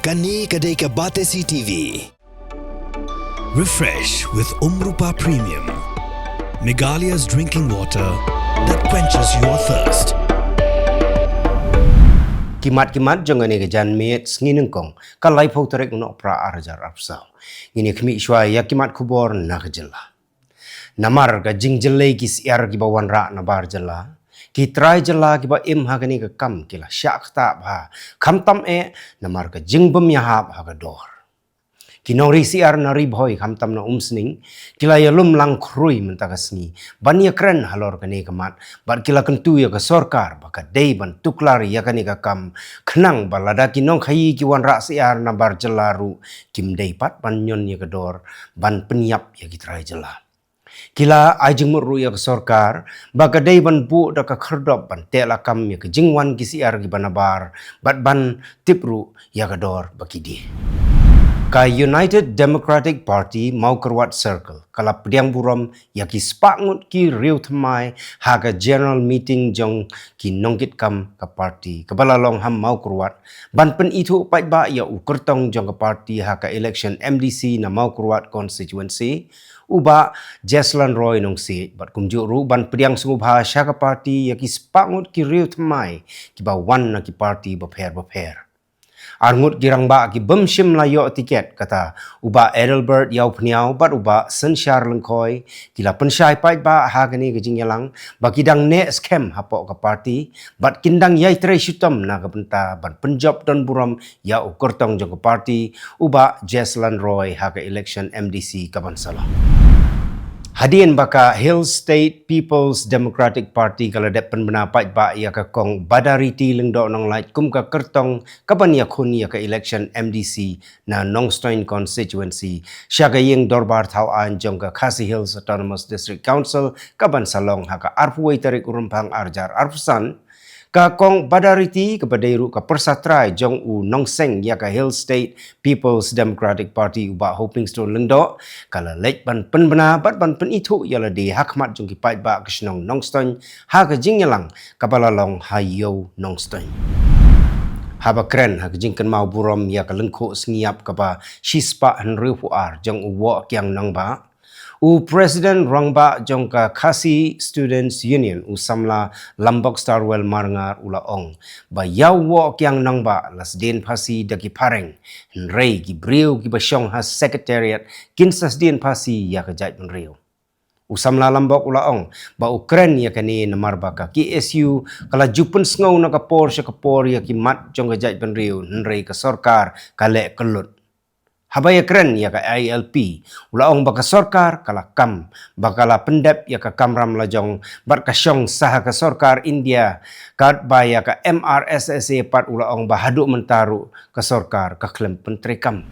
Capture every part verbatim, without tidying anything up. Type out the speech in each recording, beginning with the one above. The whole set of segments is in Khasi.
Kane ka dei ka Batesi T V. Refresh with Umrupa Premium, Meghalaya's drinking water that quenches your thirst. Ki mat ki mat jong kane ka janmiet sngi nyngkong, ka laiphew tarik u Nohprah ar hajar arphew saw. Ngin ïa khmih shuwa ïa ki mat khubor na ka jylla. Namar ka jingjyllei ki syiar kiba wanrah nabar jylla, ki trai jylla kiba im ha kane ka kam ki la shah ktah bha, khamtam eh namar ka jingbym ïahap ha ka dor. Ki nongri syiar na Ri Bhoi khamtam na Umsning ki la ïalum lang khrui mynta ka sngi ban ïakren halor kane ka mat, bad ki la kyntu ïa ka sorkar ba ka dei ban tuklar ïa kane ka kam, khnang ba lada ki nongkhaïi ki wanrah syiar nabar jylla ruh kim dei pat ban ñion ïa ka dor ban pynïap ïa ki trai jylla. Ki la ai jingmut ruh ïa ka sorkar ba ka dei ban buh da ka khyrdop ban teh lakam ïa ka jingwan ki syiar kiba nabar, bad ban tip ruh ïa ka dor ba ki die. Ka United Democratic Party Mawkyrwat Circle ka la pdiang burom ïa ki spah ngut ki riewthymmai ha ka general meeting jong ki nongkitkam ka party kaba la long ha Mawkyrwat, ban pynithuh paidbah ïa u kyrtong jong ka party ha ka election M D C na Mawkyrwat constituency, u Bah Jeslan Roy Nongsiej, bad kumjuh ruh ban pdiang sngewbha sha ka party ïa ki spah ngut ki riewthymmai kiba wan na ki party bapher bapher. Ar ngut ki rangbah kibym shym la ïoh tiket, kata u Bah Adelbert Ïawphniaw bad u Bah Synshar Lyngkhoi, ki la pynshai paidbah ha kane ka jingïalang ba ki dang neh skhem hapoh ka party, bad kin dang ïai trei shitom na ka bynta ban pynjop don burom ïa u kyrtong jong ka party, u Bah Jeslan Roy, ha ka election M D C kaban sa long. Hadien ba ka Hill State People's Democratic Party ka la dep pynbna paidbah ïa ka Kong Badariti Lyngdoh Nonglait kum ka kyrtong kaban ïakhun ïa ka election M D C na Nongstoiñ constituency, sha ka ïing dorbar thaw aiñ jong ka Khasi Hills Autonomous District Council kaban sa long ha ka arphew wei tarik u Rymphang ar hajar arphew san, ka Kong Badariti kaba dei ruh ka pyrsa trai jong u nongseng ïa ka Hill State People's Democratic Party, u Bah Hopingstone Lyngdoh, ka la leit ban pynbna bad ban pynithuh ïa lade ha khmat jong ki paidbah ka shnong Nongstoiñ ha ka jingïalang kaba la long ha Ïew Nongstoiñ. Haba kren ha ka jingkynmaw burom ïa ka lyngkhuh sngi ïap kaba shispah hynriewphew ar jong u Woh Kiang Nangbah, u President Rangbah jong ka Khasi Students Union, u samla Lambok Starwell Marngar, u la ong ba ïa u Woh Kiang Nangbah la sdien phasi da ki phareng, hynrei ki briew kiba shong ha Secretariat kin sa sdien phasi ïa ka jaitbynriew. U samla Lambok u la ong ba u kren ïa kane namar ba ka K S U ka la ju pynsngew na ka por sha ka por ïa ki mat jong ka jaitbynriew, hynrei ka sorkar ka leh kyllut. Haba ïakren ïa ka I L P, u la ong ba ka sorkar ka la kam, ba ka la pyndep ïa ka kamram lajong bad ka shong sah ha ka sorkar India, katba ïa ka M R S S A pat u la ong ba haduh mynta ruh ka sorkar ka khlem pyntreikam.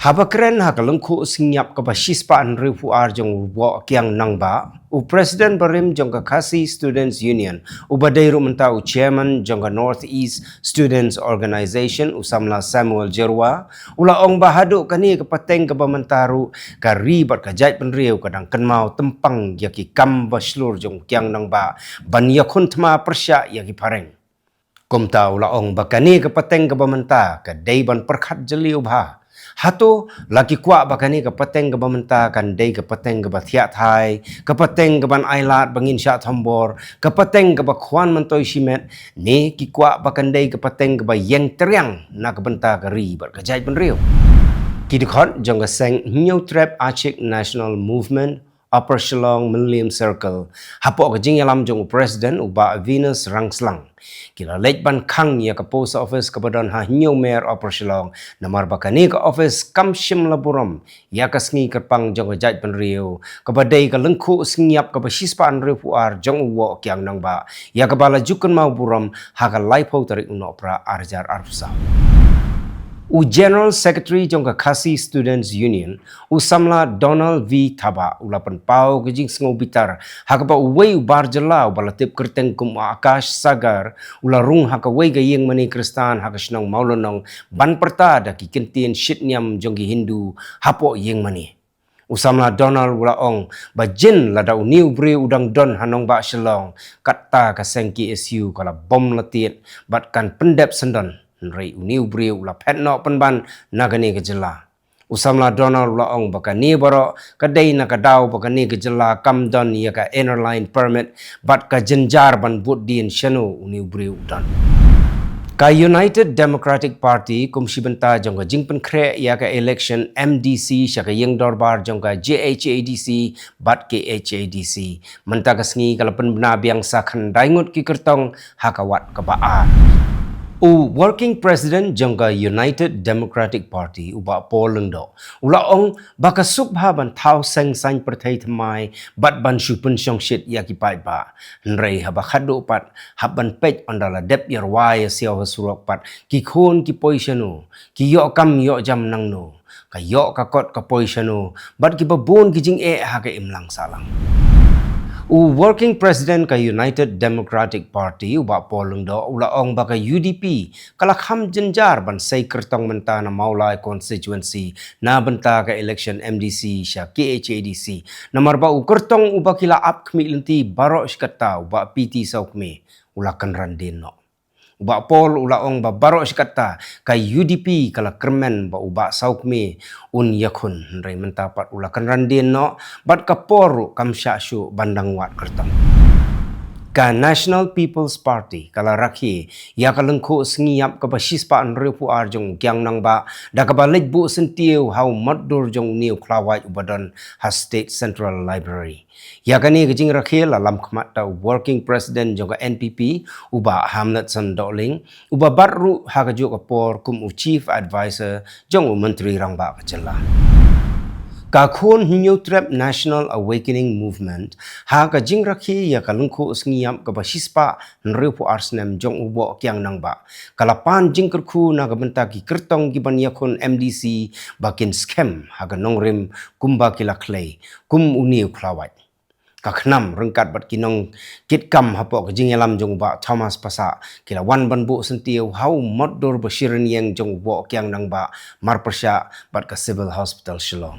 Haba kren ha ka lyngkhuh sngi ïap kaba shispah hynriewphew ar jong u Woh Kiang Nangbah, u President barim jong ka Khasi Students Union, uba dei ruh mynta u Chairman jong ka North East Students Organization, u samla Samuel Jyrwa, u la ong ba haduh kane ka pateng kaba mynta ruh, ka ri bad ka jaitbynriew ka dang kynmaw tympang ïa ki kam ba shlur jong u Kiang Nangbah ban ïakhun thma pyrshah ïa ki phareng. Kumta u la ong ba kane ka pateng kaba mynta ka dei ban pyrkhat jylliew bha. Hato la ki kwah ba kane ka pateng kaba mynta kan dei ka pateng kaba thiah thai, ka pateng kaban ailad ba ngin shah thombor, ka pateng kaba khwan myntoi shimet, ne ki kwah ba kan dei ka pateng kaba ïeng triang na ka bynta ka ri bad ka jaitbynriew. Ki dkhot jong ka seng Hynñiewtrep Achik National Movement, Upper Shillong Mylliem Circle, hapoh ka jingïalam jong u President u Bah Venus Rangslang, ki la leit ban khang ïa ka post office kaba don ha Hynñiewmer, Upper Shillong, namar ba kane ka office kam shym la burom ïa ka sngi kyrpang jong ka jaitbynriew, kaba dei ka lyngkhuh sngi ïap kaba shispah hynriewphew ar jong u Woh Kiang Nangbah, ïa kaba la ju kynmaw burom ha ka laiphew tarik u Nohprah ar hajar arphew saw. U General Secretary jong ka Khasi Students Union, u samla Donald V Thabah, u la pynpaw ka jingsngew bitar ha kaba uwei u bar jylla uba la tip kyrteng kum u Akash Sagar, u la rung ha kawei ka ïing mane Khristan ha ka shnong Mawlynnong ban pyrta da ki kyntien shit niam jong ki Hindu hapoh ïing mane. U samla Donald u la ong ba jin lada une u briew u dang don ha nongbah Shillong, kata ka seng K S U ka la bom la tied bad kan pyndep syndon Hynrei une u briew u la phet noh pynban na kane ka jylla. U samla Donald u la ong ba kane baroh ka dei na ka daw ba kane ka jylla kam don ïa ka Inner Line Permit bad ka jynjar ban bud dien shano une u briew u don. Ka United Democratic Party kum shi bynta jong ka jingpynkhreh ïa ka election M D C sha ka ïing dorbar jong ka J H A D C bad K H A D C. Mynta ka sngi ka la pynbna biang sa khyndai ngut ki kyrtong ha ka wad kaba ar. U Working President jong ka United Democratic Party, u Bah Paul Lyngdoh, u la ong ba ka suk bha ban thaw seng saiñ pyrthei thymmai bad ban shu pynshongshit ïa ki paidbah. Hynrei haba khatduh pat, hap ban peit ynda la dep ïarwai ïasiaw ha surok pat, ki khun ki poi shano, ki ïoh kam ïoh jam nangno, ka ïoh ka kot ka poi shano, bad kiba bun ki jingeh ha ka imlang sahlang. U Working President ka United Democratic Party, u Bah Paul Lyngdoh, u la ong ba ka U D P ka la kham jynjar ban sei kyrtong mynta na Mawlai constituency na bynta ka election M D C sha K H A D C. Namar ba u kyrtong uba ki la ap khmih lynti baroh shi katta, u Bah P T Sawkmie, u la kynran dien noh. U Bah Paul u la ong ba baroh shi katta ka U D P ka la kyrmen ba u Bah Sawkmie un ïakhun, hynrei mynta pat u la kynran dien noh bad ka por ruh kam shah shuh ban dang wad kyrtong. Ka National People's Party ka la rakhe ïa ka lyngkhuh sngi ïap kaba shispah hynriewphew ar jong u Kiang Nangbah da kaba leit buh syntiew ha u motdur jong une u khlawait uba don ha State Central Library. Ïa kane ka jingrakhe la lam khmat da u Working President jong ka N P P, u Bah Hamletson Dohling, uba bat ruh ha kajuh ka por kum u Chief Advisor jong u Myntri Rangbah ka jylla. Ka Khun Hynñiewtrep National Awakening Movement, ha ka jingrakhe ïa ka lyngkhuh sngi ïap kaba shispah hynriewphew ar snem jong u Bah Kiang Nangbah, ka la pan jingkyrkhu na ka bynta ki kyrtong kiban ïakhun M D C ba kin skhem ha ka nongrim kumba ki la khlei kum une u khlawait. Ka khnam ryngkat bad ki nongkitkam hapoh ka jingïalam jong u Bah Thomas Passah ki la wan ban buh syntiew ha u motdur ba shi rynïeng jong u Bah Kiang Nangbah marpyrshah bad ka Civil Hospital Shillong.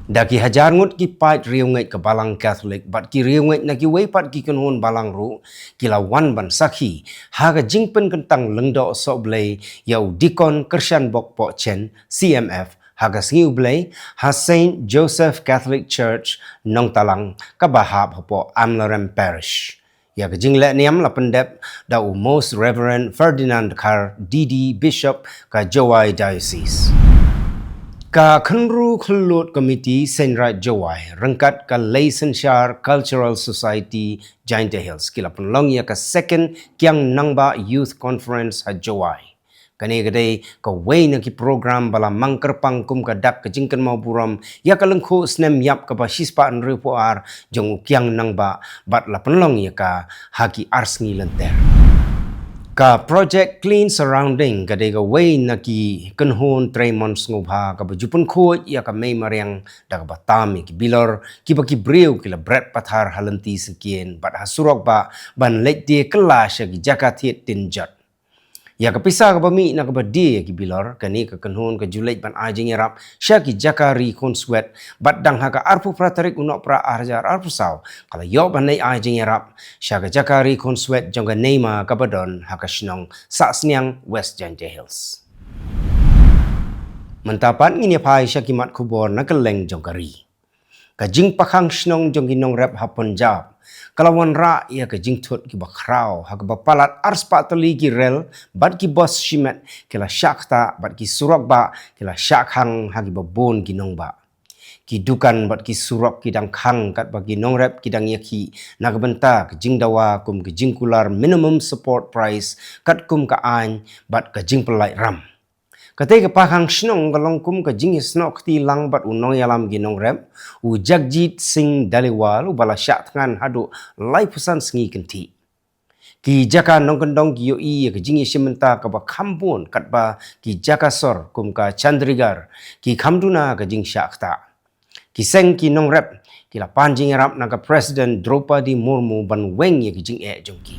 Da ki hajar ngut ki paid riewngeit ka Balang Katholik bad ki riewngeit na kiwei pat ki kynhun balang ruh ki la wan ban sakhi ha ka jingpynkyntang lyngdoh sohblei ïa u Dikon Kyrshanbok Pohchen, C M F, ha ka sngi U Blei ha Saint Joseph Catholic Church, Nongtalang, kaba hap hapoh Amlarem Parish. Ïa ka jingleh niam la pyndep da u Most Reverend Ferdinand Dkhar, D D, Bishop ka Jowai Diocese. Ka Khynru Khyllood Committee Seiñraij Jowai ryngkat ka Lei Synshar Cultural Society Jaintia Hills ki la pynlong ïa ka Second Kiang Nangbah Youth Conference ha Jowai. Kane ka dei kawei na ki program ba la mang kyrpang kum ka dak ka jingkynmaw burom ïa ka lyngkhuh snem ïap kaba shispah hynriewphew ar jong u Kiang Nangbah bad la pynlong ïa ka ha ki ar sngi lynter. Ka Project Clean Surrounding ka dei kawei na ki kynhun trei mon sngewbha kaba ju pynkhuid ïa ka mei mariang da kaba tam ïa ki bilor kiba ki briew ki la bret pathar ha lynti syngkien bad ha surok bah ban leit die kylla sha ki jaka thied tin jot. Ïa ka pisa kaba mih na kaba die ïa ki bilor, kane ka kynhun ka ju leit ban ai jingïarap sha ki jaka ri khunswet bad dang ha ka arphew phra tarik u Nohprah ar hajar arphew saw ka la ïoh ban leit ai jingïarap sha ka jaka ri khunswet jong ka NEMA kaba don ha ka shnong Sahsniang, West Jaintia Hills. Mynta pat ngin ïa phai sha ki mat khubor na kylleng jong ka ri. Ka jingpakhang shnong jong ki nongrep ha Punjab ka la wanrah ïa ka jingthut kiba khraw ha kaba palat arspah tylli ki rel bad ki bos shimet ki la shah ktah bad ki surok bah ki la shah khang ha kiba bun ki nongbah. Ki dukan bad ki surok ki dang khang katba ki nongrep ki dang ïakhih na ka bynta ka jingdawa kum ka jingkular minimum support price katkum ka aiñ bad ka jingpyllait ram. Katei ka pakhang shnong ka long kum ka jingïasnoh kti lang bad u nongïalam ki nongrep, u Jagjit Singh Dhaliwal, uba la shah thngan haduh laiphew san sngi kynthih. Ki jaka nongkyndong ki ïohi ïa ka jingïashim bynta kaba kham bun katba ki jaka sor kum ka Chandigarh ki kham duna ka jingshah ktah. Ki seng ki nongrep ki la pan jingïarap na ka President Droupadi Murmu ban weng ïa ki jingeh jong ki.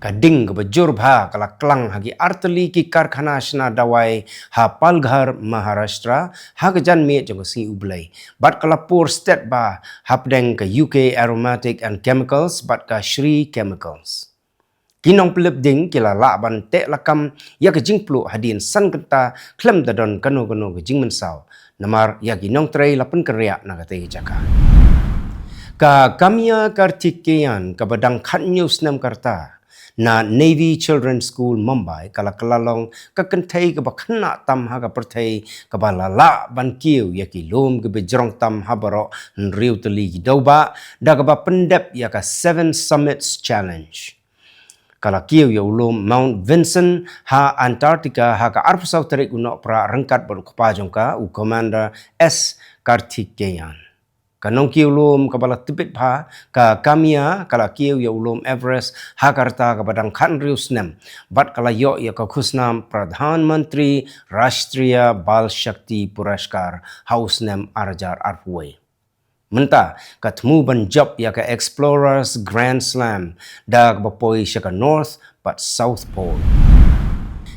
Ka ding kaba jur bha ka la klang ha ki artylli ki karkhana shna dawai ha Palghar, Maharashtra ha ka janmiet jong ka sngi U Blei bad ka la pur stet bha hapdeng ka U K Aromatic and Chemicals bad ka Shree Chemicals. Ki nongpynlip ding ki la lah ban teh lakam ïa ka jingpluh hadien san kynta khlem da don kano kano ka jingmynsaw. Namar ïa ki nongtrei la pynkynriah na katei ka jaka. Ka Kamya Karthikeyan kaba dang khathynñiew snem ka rta na Navy Children's School Mumbai ka la kylla long ka kynthei kaba khynnah tam ha ka pyrthei kaba la lah ban kiew ïa ki lum kiba jrong tam ha baroh hynriew tylli ki dewbah da kaba pyndep ïa ka Seven Summits Challenge. Ka la kiew ïa u lum Mount Vinson ha Antarctica ha ka arphew saw tarik u Nohprah ryngkat bad u kpa jong ka, u Commander S Karthikeyan. Ka nongkiew lum kaba la tbit bha, ka Kamya, ka la kiew ïa u lum Everest ha ka rta kaba dang khathynriew snem bad ka la ïoh ïa ka khusnam Pradhan Mantri Rashtriya Bal Shakti Puraskar ha u snem ar hajar arphew wei. Mynta ka thmu ban jop ïa ka Explorers Grand Slam da kaba poi sha ka North bad South Pole.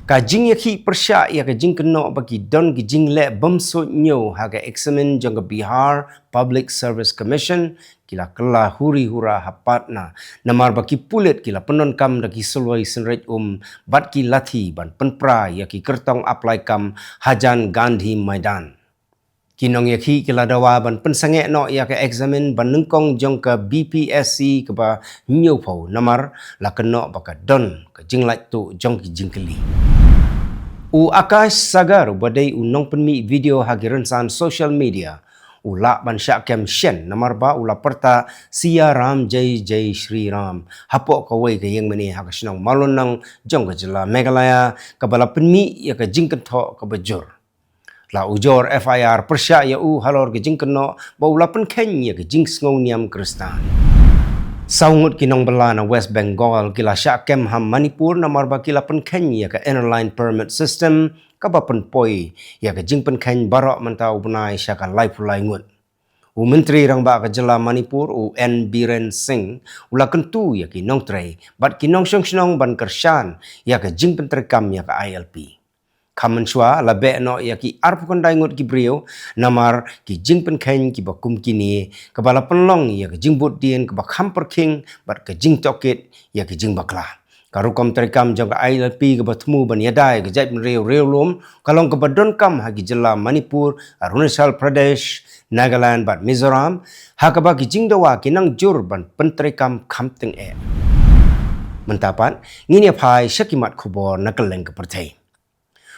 Ka jingïakhih pyrshah ïa ka jingkynnoh ba ki don ki jingleh bymsuidñiew ha ka eksamin jong ka Bihar Public Service Commission ki la kylla huri hura ha Patna, namar ba ki pulit ki la pyndonkam da ki suloi synreit um bad ki lathi ban pynpra ïa ki kyrtong apply kam hajan Gandhi Maidan. Ki nongïakhih ki la dawa ban pynsangeh noh ïa ka eksamin ba nyngkong jong ka B P S C kaba hynñiewphew namar la kynnoh ba ka don ka jinglait tuh jong ki jingkylli. U Akash Sagar uba dei u nongpynmih video ha ki rynsan social media u lah ban shah kem shen namar ba u la pyrta Siya Ram Jai Jai Shri Ram hapoh kawei ka ïing mane ha ka shnong Mawlynnong jong ka jylla Meghalaya kaba la pynmih ïa ka jingkynthoh kaba jur. La ujor F I R pyrshah ïa u halor ka jingkynnoh ba u la pynkheiñ ïa ka jingsngewniam Khristan. Saw ngut ki nongbylla na West Bengal ki la shah kem ha Manipur namar ba ki la pynkheiñ ïa ka Inner Line Permit System kaba pynpoi ïa ka jingpynkheiñ baroh mynta u bnai sha ka laiphew lai ngut. U Myntri Rangbah ka jylla Manipur u N Biren Singh u la kyntu ïa ki nongtrei bad ki nongshong shnong ban kyrshan ïa ka jingpyntreikam ïa ka I L P. Kham mynshuwa la beh noh ïa ki arphew khyndai ngut ki briew namar ki jingpynkheiñ kiba kum kine kaba la pynlong ïa ka jingbud dien kaba kham pyrkhing bad ka jingtohkit ïa ka jingbakla. Ka rukom treikam jong ka I L P kaba thmu ban ïada ïa ka jaitbynriew riewlum ka long kaba donkam ha ki jylla Manipur, Arunachal Pradesh, Nagaland bad Mizoram ha kaba ki jingdawa ki nang jur ban pyntreikam kham tyngeh. Mynta pat ngin ïa phai sha ki mat khubor na kylleng ka pyrthei.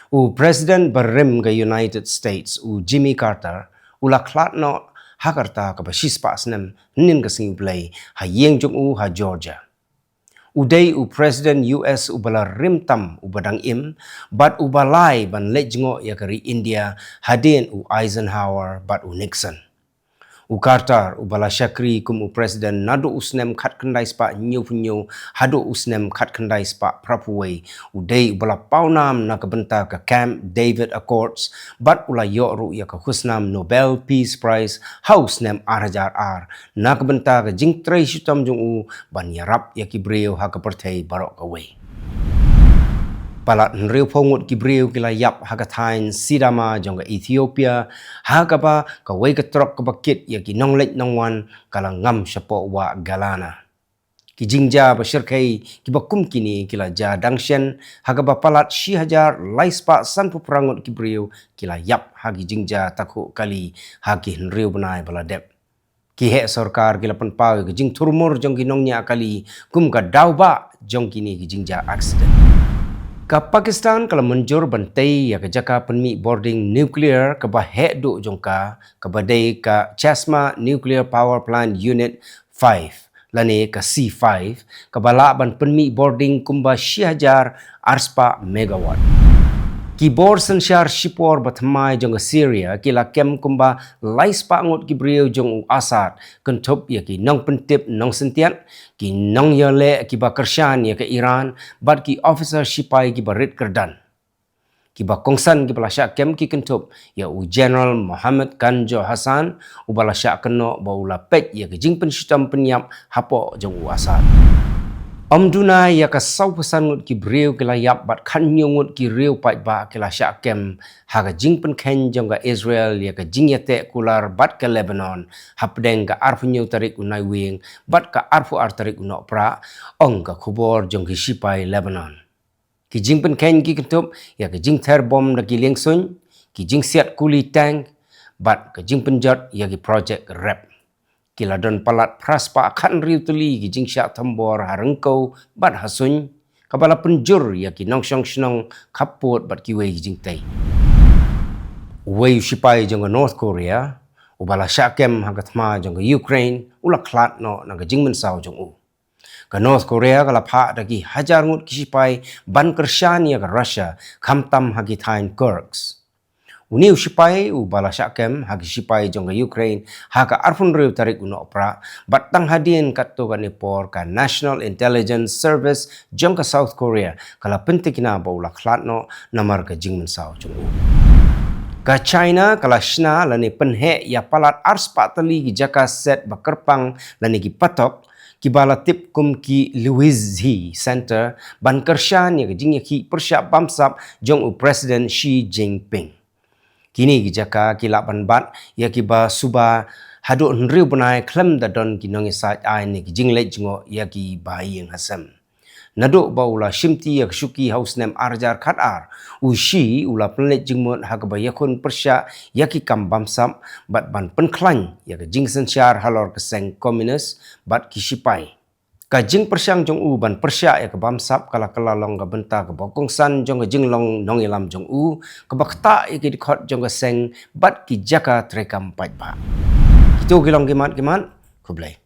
U President barim ka United States u Jimmy Carter u la khlad noh ha ka rta kaba shispah snem hynnin ka sngi U Blei ha ïing jong u ha Georgia. U dei u President U S uba la rim tam uba dang im bad uba lai ban leit jngoh ïa ka ri India hadien u Eisenhower bad u Nixon. U Carter uba la shakri kum u President naduh u snem khatkhyndai spah hynñiewphew hynñiew haduh u snem khatkhyndai spah phraphew wei u dei uba la pawnam na ka bynta ka Camp David Accords bad u la ïoh ruh ïa ka khusnam Nobel Peace Prize ha u snem ar hajar ar na ka bynta ka jingtrei shitom jong u ban ïarap ïa ki briew ha ka pyrthei baroh kawei. Palat hynriewphew ngut ki briew ki la ïap ha ka thaiñ Sidama jong ka Ethiopia ha kaba kawei ka trok kaba kit ïa ki nongleit nongwan ka la ngam shapoh wah Galana. Ki jingjia ba shyrkhei kiba kum kine ki la jia dang shen ha kaba palat shi hajar lai spah sanphew phra ngut ki briew ki la ïap ha ki jingjia takhuh kali ha ki hynriew bnai ba la dep. Ki heh sorkar ki la pynpaw ïa ka jingthurmur jong ki nongñiah kali kum ka daw ba jong kine ki jingjia accident. Ka Pakistan ka la mynjur ban tei ïa ka jaka pynmih bording nuclear kaba heh duh jong ka kaba dei ka Chashma Nuclear Power Plant Unit five lane ka C five kaba lah ban pynmih bording kumba shi hajar ar spah megawatt. Ki bor synshar shipor ba thymmai jong ka Syria ki la kem kumba lai spah ngut ki briew jong u Assad kynthup ïa ki nongpyntip nongsyntiat, ki nongïaleh kiba kyrshan ïa ka Iran bad ki officer shipai kiba rit kyrdan. Kiba kongsan kiba la shah kem ki kynthup ïa u General Mohammad Kanjo Hassan uba la shah kynnoh ba u la peit ïa ka jingpynshitom pynïap hapoh jong u Assad. Ym duna ïa ka sawphew san ngut ki briew ki la ïap bad khathynñiew ngut ki riew paidbah ki la shah kem ha ka jingpynkheiñ jong ka Israel ïa ka jingïateh kular bad ka Lebanon hapdeng ka arphew hynñiew tarik u Naiwieng bad ka arphew ar tarik u Nohprah, ong ka khubor jong ki shipai Lebanon. Ki jingpynkheiñ ki kynthup ïa ka jingther bom da ki liengsuiñ, ki jingsiat kuli tank bad ka jingpynjot ïa ki projek rep. Ki la don palat phra spah khathynriew tylli ki jingshah thombor ha ryngkew bad ha suiñ, kaba la pynjur ïa ki nongshong shnong khappud bad kiwei ki jingtei. Uwei u shipai jong ka North Korea uba la shah kem ha ka thma jong ka Ukraine u la khlad noh na ka jingmynsaw jong u. Ka North Korea ka la phah da ki hajar ngut ki shipai ban kyrshan ïa ka Russia, khamtam ha ki thaiñ Kursk. Une u shipai uba la shah kem ha ki shipai jong ka Ukraine ha ka arphew hynriew tarik u Nohprah, bad tang hadien katto katne por ka National Intelligence Service jong ka South Korea ka la pyntikna ba u la khlad noh namar ka jingmynsaw jong u. Ka China ka la shna lane pynheh ïa palat ar spah tylli ki jaka set ba kyrpang lane ki patok, kiba la tip kum ki Luizhi Center, ban kyrshan ïa ka jingïakhih pyrshah bamsap jong u President Xi Jinping. Kine ki jaka ki lah ban bat ïa kiba suba haduh hynriew bnai khlem da don ki nongïasaid aiñ ne ki jingleit jngoh ïa kiba ïing ha sem. Naduh ba u la shimti ïa ka shuki ha u snem ar hajar khatar, u Xi u la pynleit jingmut ha kaba ïakhun pyrshah ïa ki kam bamsap bad ban pynkhlaiñ ïa ka jingsynshar halor ka seng komunist bad ki shipai. Ka jingpyrshang jong u ban pyrshah ïa ka bamsap ka la kylla long ka bynta kaba kongsan jong ka jinglong nongïalam jong u, kaba ktah ïa ki dkhot jong ka seng bad ki jaka treikam paidbah. Kito ki long ki mat ki mat, khublei.